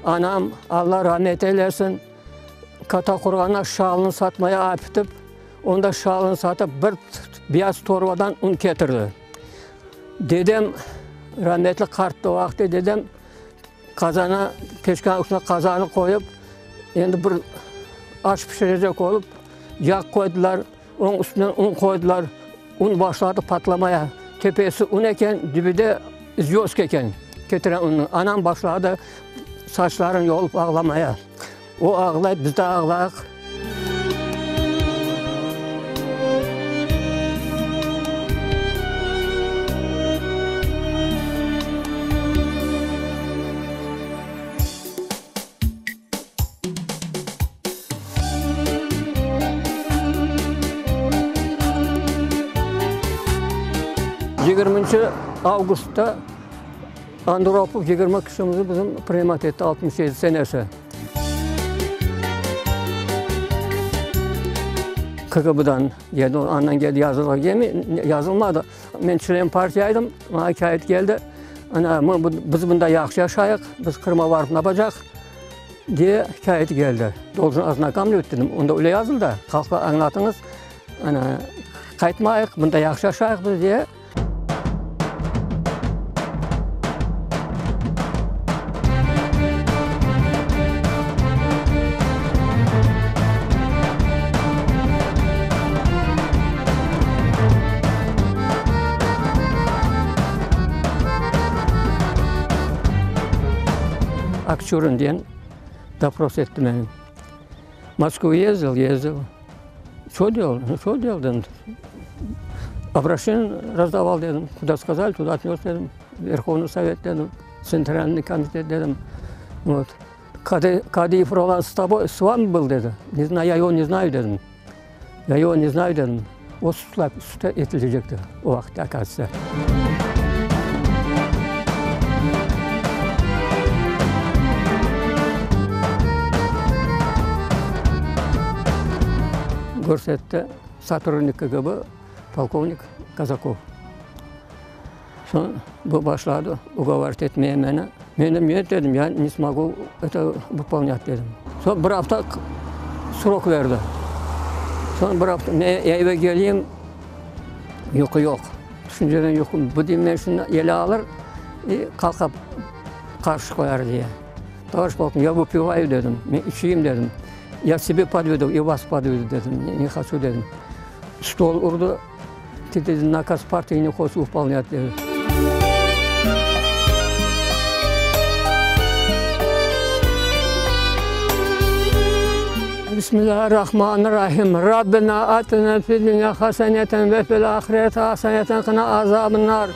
Anam, Alla rahmet eylesin, Kattaqurğanğa şalını satmaya apitip, onda şalını satıp bir beyaz torbadan un ketirdi. Dedem, rahmetli qarttı o vaqıtte dedem, qazana, peçkanıñ üstüne qazanı qoyıp, endi bir aş pişirecek olıp, yağ qoydılar, onıñ üstüne un qoydılar, un başladı patlamaya, tepesi un eken, dibi de zvözdka eken, ketiren unnıñ. Anam başladı saçlarını yolıp ağlamaya. O ağlay, biz de ağlayıq. Yigirminci avgustta Andropov 20 kişimizni bizim primat etti, 67 senesi. KGBdan geldi, andan geldi yazılğa gelmey, yazılmadı. Men çlen partiya edim, maña kâğıt keldi. Ana, biz bunda yahşı yaşayıq, biz Qırıma barıp napacaq, diye kâğıt keldi. Doljen oznakomlivать dedim, onda öyle yazıldı, halqqa añlatıñız, ana, qaytmayıq, bunda yahşı yaşayıq biz diye. Akçurin diyen dopros etti meni. Moskva yezdil, yezdil. Ço delal, ço delal dedim. Obraşeniye razdaval dedim. Kuda skazali, tuda otnes dedim. Verhovnıy Sovet dedim. Tsentralnıy komitet dedim. Vot. Kadiyev Rolan s toboy, s vami byl dedi. Ne znayu, ya ego ne znayu dedim. Ya ego ne znayu dedim. O suçlap, suç etilecekti o vaqıt, okazıyetse. Körsetti sotrudnik KGB polkovnik Kazakov. Soñ bu başladı ugovorit etmeye meni. Men de net dedim, ya ne smogu eto vıpolnât dedim. Soñ bir afta srok berdi. Soñ bir afta men eve keleyim, yuqu yoq. Tüşünceden yuqu, bu deyim men şunı ele alır i qalqap qarşı qoyar diye. Tovarış polkovnik, ya vıpivayu dedim, men içeyim dedim. Ya sebe podvedu, i vas podvedu dedim, ne haçu dedim. Stol urdı. Tı, dedi, nakaz partiyi ne hoçeş vıpolnât, dedi. Bismillahirrahmanirrahim. Rabbena atina fid dünya haseneten ve fil ahireti haseneten qina azabın nar.